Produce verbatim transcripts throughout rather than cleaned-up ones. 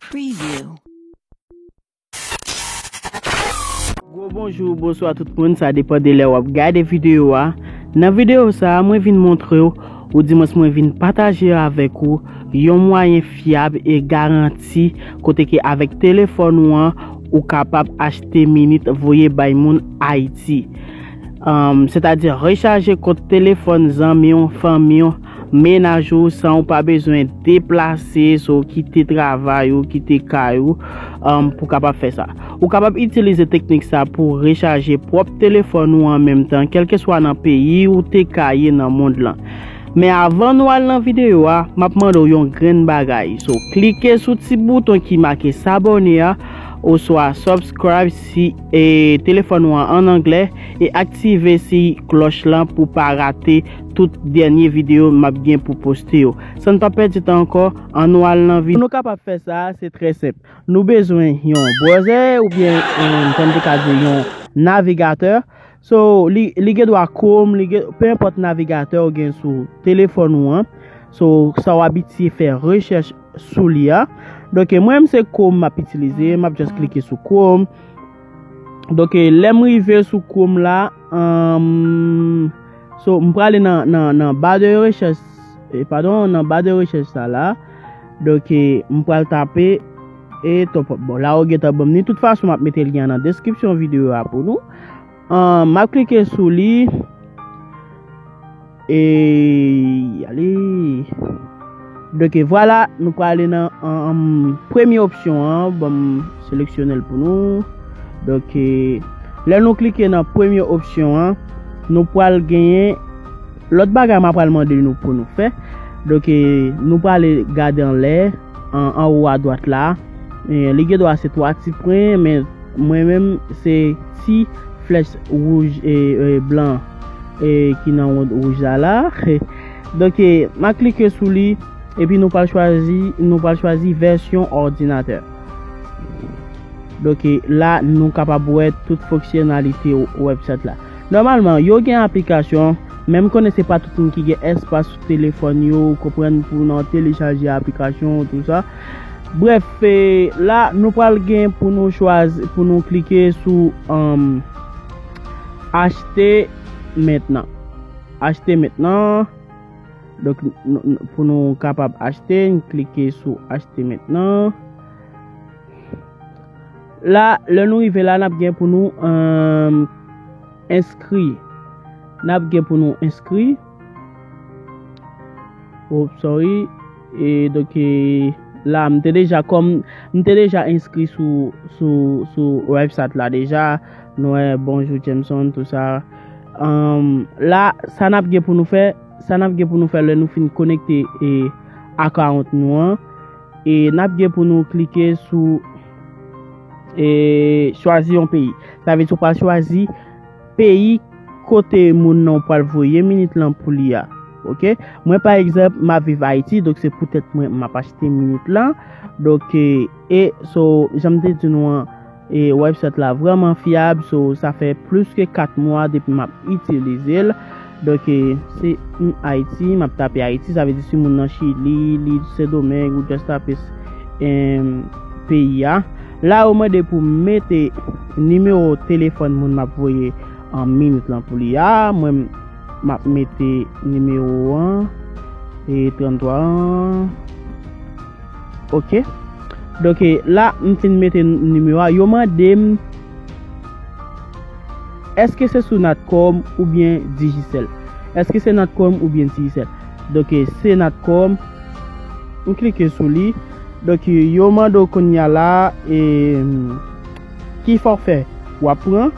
Preview. Gwo bonjou, bonswa tout moun, sa depann de lè w ap gade videyo a. Nan videyo sa a, mwen vin montre w, oudimwens mwen vin pataje avèk ou, yon mwayen fyab e garanti kote ke avèk telefòn ou an, ou kapab achte minit voye bay moun Ayiti. Um, sètadi rechaje kont telefòn zanmi w, fanmi w, mennaj ou san w pa bezwen deplase, so kite travay ou, kite kay ou, um, pou kapab fè sa. Ou kapab itilize teknik sa pou rechaje pwòp telefòn ou an menm tan, kèlkeswa nan peyi ou te ka ye nan mond lan. Men avan nou al nan videyo a, m ap mande w yon grenn bagay. So, klike sou ti bouton ki make sabone a, oswa subscribe si e telefòn ou an ann anglè, e aktive si klòch lan pou pa rate tout dènye videyo m ap gen pou poste yo. San n pa pèdi tan ankò, ann nou al nan videyo. Pou nou kapab fè sa, se trè senp. Nou bezwen yon browser oubyen, um, jan m te ka di, yon navigatè. So, li, li gen dwa Chrome, li gen, pe enpòt navigatè ou gen sou telefòn ou an. So, sa w abitye fè rechèch sou li a. Donk, mwen menm se Chrome m ap itilize, m ap just klike sou Chrome. Donk, lè m rive sou Chrome la, um, so, m prale nan, nan, nan ba de rechèch, eh, padon, nan ba de rechèch sa la. Donk, m pral tape e top up. Bon, la ou gentan ban m li. Tout fason, m ap mete lyen an nan deskripsyon videyo a pou nou. Ahn, m ap klike sou li. E ale. Donk, vwala, nou prale nan, an, an, premye opsyon an. Ban m seleksyone l pou nou. Donk, lè nou klike nan premye opsyon an, nou pral genyen lòt bagay m ap pral mande nou pou nou fè. Donk, nou prale gade anlè, an, anwo adwat la. E, li gen dwa se twa ti pwen, men mwen menm, se ti flèch wouj e, e blan e ki nan wonn wouj la la. Donk, e, m a klike sou li, epi nou pral chwazi, nou pral chwazi vèsyon òdinatè. Donk, e, la, nou kapab wè tout fonksyonalite w-, website la. Nòmalman, yo gen aplikasyon, men m konnen se pa tout moun ki gen espas sou telefòn yo, ou konprann, pou nan telechaje aplikasyon, tou sa. Brèf, e, la, nou pral gen pou nou chwazi, pou nou klike sou, um, achte mentnan. Achte mentnan. Donk, n-, n-, pou nou kapab achte, n klike sou achte mentnan. La, lè nou rive la, n ap gen pou nou, um, enskri. N ap gen pou nou enskri. Oh, sorry. E donk, e, la, m te deja, kòm m te deja enskri sou, sou, sou website la deja. Nou wè, bonjou Jameson, tou sa. Um, la, sa n ap gen pou nou fè, sa n ap gen pou nou fè lè nou fin konekte, e, account nou an. E n ap gen pou nou klike sou, e, chwazi yon peyi. Sa vle di ou pral chwazi peyi kote moun nan pral voye minit lan pou li a. Oke? Mwen, pa egzanp, m ap viv Ayiti, donk se poutèt mwen m ap achte minit lan. Donk, e, e, so, jan m te di nou an, e, website la vrèman fyab, so, sa fè plis ke kat mwa depi m ap itilize l. Donk, e, se, m, Ayiti, m ap tape Ayiti, sa vle di si moun nan Chili, li Sendomeng, ou just tape, em, peyi a. La, yo mande pou mete nimewo telefòn moun m ap voye an minit lan pou li a. Mwen, m ap mete nimewo an, e, tranntwa an. Oke. Donk, e, la, m fin mete nimewo a. Yo mande m, èske se sou Natcom oubyen Digicel? Èske se Natcom oubyen Digicel? Donk, e, se Natcom. M klike sou li. Donk, e, yo mande w kounye a la, e, ki fòfè w ap pran.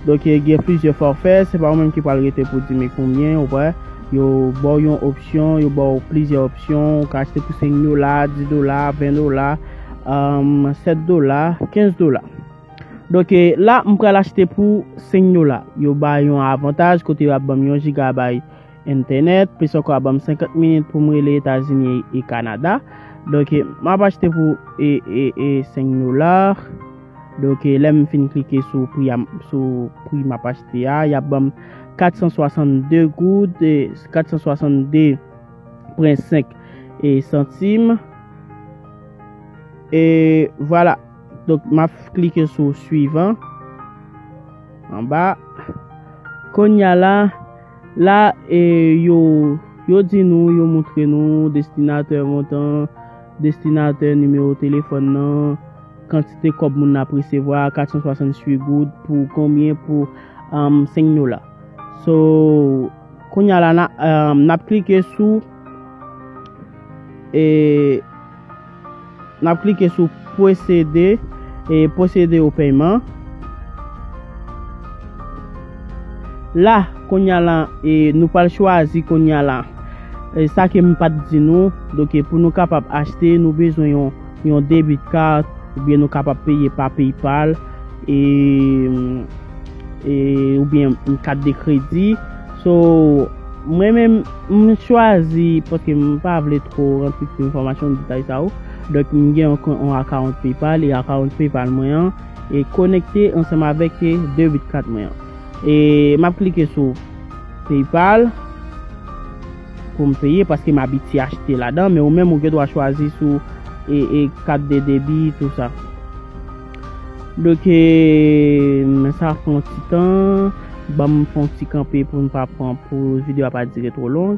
Donk, e, gen plizyè fòfè, se pa ou menm ki pral rete pou di men konbyen, ou wè. Yo ba w yon opsyon, yo ba w plizyè opsyon, ou ka achte pou senk dola, dis dola, ven dola, um, sèt dola, kenz dola. Donk, e, la, m pral achte pou senk dola. Yo ba yon avantaj kote y ap ban m yon jigabay entènèt, plis ankò, y ap ban m senkant minit pou m rele Etazini e Kanada. Donk, e, m ap achte pou, e, e, e, senk dola. Donk, e, lè m fin klike sou pri a, sou pri m ap achte a, y ap ban m kat san swasannde goud, e, kat san swasannde pwen senk, e, santim. E vwala. Donk, m ap klike sou swivan. Anba. Kounye a la, la, e, yo, yo di nou, yo montre nou destinatè, montan, destinatè, nimewo telefòn nan, kantite kòb moun nan ap resevwa, kat san swasanntuit goud pou konbyen? Pou, um, senk dola. So, kounye a la, na, um, n ap klike sou, e, n ap klike sou pwosede, e, pwosede o pèyman. La, kounye a la, e, nou pral chwazi kounye a la. E, sa ke m pa t di nou, donk, e, pou nou kapab achte, nou bezwen yon, yon debit card, oubyen nou kapab peye pa PayPal, e, e, oubyen yon kat de kredi. So, mwen menm, m chwazi, paske m pa vle twò rantre tout enfòmasyon, detay sa yo. Donk, m gen yon, yon account PayPal, e account PayPal mwen an, e konekte ansanm avèk, e, debit card mwen an. E m ap klike sou PayPal pou m peye, paske m abitye achte ladan, men ou menm ou gen dwa chwazi sou, e, e, kat de debi, tou sa. Donk, e, men sa fè yon ti tan, ban m fè yon ti kanpe pou n pa pran, pou videyo a pa dire twò long.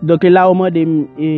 Donk, e la, ou mande m, e,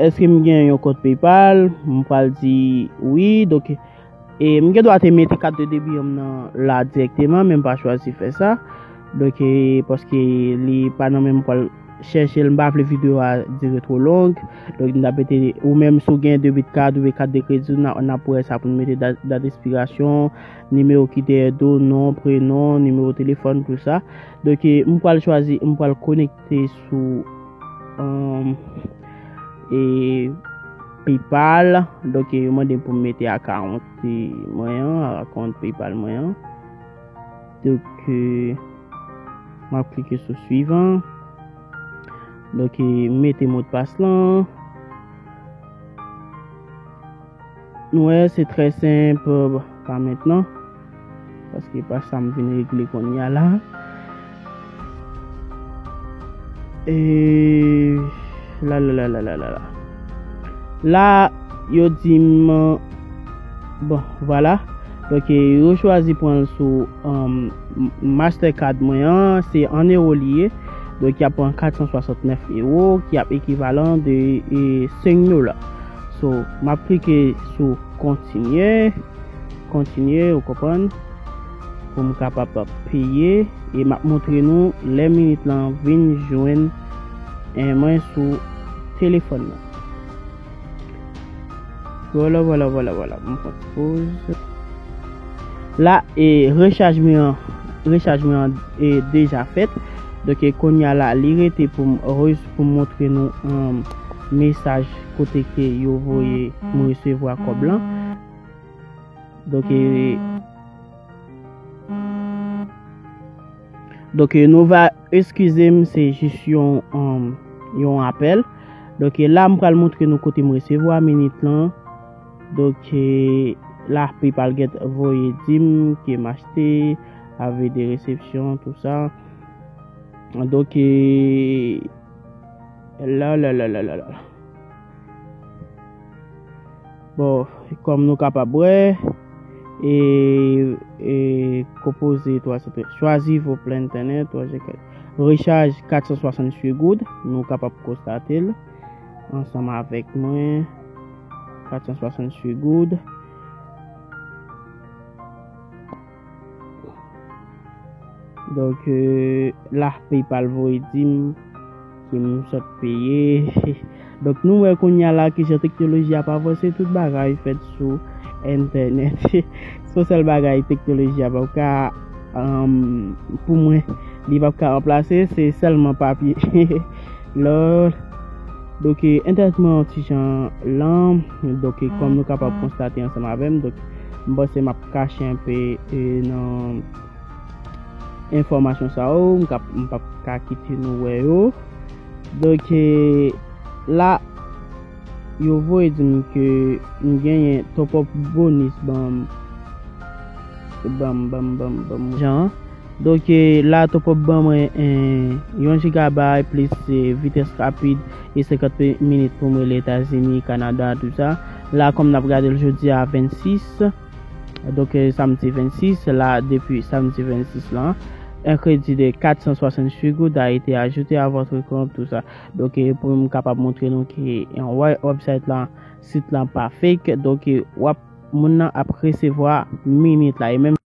èske m gen yon kont PayPal, m pral di wi. Donk, e, m gen dwa te mete kat de debi an m nan la dirèkteman, men m pa chwazi fè sa. Donk, e, paske li pa nan men m, m pral chèche l, m pa vle videyo a dire twò long. Donk, m t ap mete, ou menm, si w gen debit card oubyen kat de kredi, n a, n ap wè sa pou n mete dat, dat ekspirasyon, nimewo ki dèyè do, non, prenon, nimewo telefòn, tou sa. Donk, e, m pral chwazi, m pral konekte sou, um, e, PayPal. Donk, e, yo mande m pou m mete account, e, mwen an, account PayPal mwen an. Donk, e, m ap klike sou swivan. Donk, e, m mete modpas lan. Nou wè, se trè senp, pa mentnan. Paske pa sa m vin regle kounye a la. E la, la, la, la, la, la, la. La, yo di m, bon, vwala. Donk, e, yo chwazi pran l sou, um, M-, Mastercard mwen an, se an ewo li ye. Donk, y ap pran kat san swasantnèf ewo, ki ap ekivalan de, e, senk dola. So, m ap klike sou kontinye, kontinye, ou konprann, pou m kapab peye, e m ap montre nou lè minit lan vin jwenn, e, mwen sou telefòn nan. Vwala, vwala, vwala, vwala. M pran ti poz. La, e, rechaj mwen an, rechaj mwen an, e, deja fèt. Donk, e, kounye a la, li rete pou m re-, pou m montre nou, um, mesaj kote ke yo voye m resevwa kòb lan. Donk, e, donk, e, nou va eskize m, se jis yon, um, yon apèl. Donk, e, la, m pral montre nou kote m resevwa minit lan. Donk, e, la, PayPal gen voye di m ke m achte, avi de resepsyon, tou sa. Donk, e, la, la, la, la, la, la. Bon, kòm nou kapab wè, e, e, konpoze twa san, chwazi vos plans internet, twa san, rechaj kat san swasanntuit goud, nou kapab konstate l ansanm avèk mwen, kat san swasanntuit goud. Donk, e, la, PayPal voye di m ke m sot peye. Donk, nou wè kounye a la kijan teknoloji ap avanse, tout bagay fèt sou entènèt. Se yon sèl bagay teknoloji a p ap ka, um, pou mwen, li p ap ka ranplase, se sèlman papye. Lòl. Donk, e, entènèt mwen yon ti jan lan. Donk, e, kòm nou kapab konstate ansanm avè m, donk, m panse m ap kache enpe, e, nan enfòmasyon sa yo, m k ap, m p ap ka kite nou wè yo. Donk, e, la, yo voye di m ke m genyen top up bonus, ban m, ban m, ban m, ban m, ban m jan. Donk, e, la, top up ban mwen, e, yon jigabay plis, e, vitès rapid e senkant minit pou m rele Etazini, Kanada, tou sa. La, kòm n ap gade l jodi a vennsis, donk, eh, samdi vennsis, la, depi samdi vennsis lan, un crédit de quatre cent soixante-huit gourdes a été ajouté à votre compte, tout sa. Donk, eh, pou m kapab montre nou ke, eh, wè, website lan, sit lan pa fake, donk, eh, w ap, moun nan ap resevwa minit la, e menm